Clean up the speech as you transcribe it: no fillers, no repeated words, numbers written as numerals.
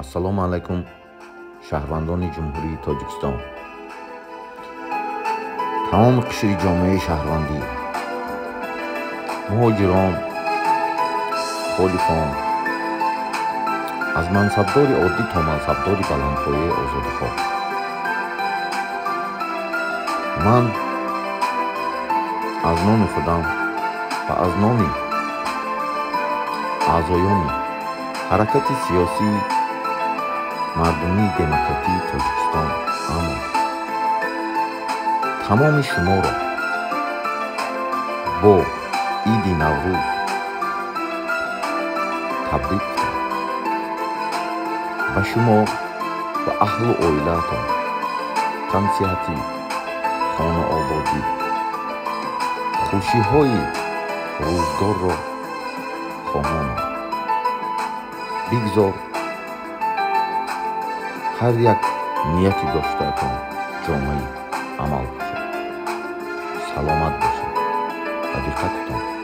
Ассалому алайкум, шаҳрвандони Ҷумҳурии Тоҷикистон, тамоми қишри ҷомеаи шаҳрвандӣ, муҳоҷирон, мухолифон, аз мансабдори оддӣ то мансабдори баландпояи озодихоҳ. Ман аз номи худам ва аз номи аъзоёни ҳаракати сиёсии мардумии демократии Тоҷикистон, аммо тамоми шуморо бо иди Наврӯз табрик гуфтам. Ба шумо ва аҳлу оилаатон тансиҳатӣ, хонаободӣ, хушиҳои рӯзгорро хоҳонам. Бигзор ҳар як нияти доштаатон ҷомаи амал бошад. Саломат бошед. Ба диққататон.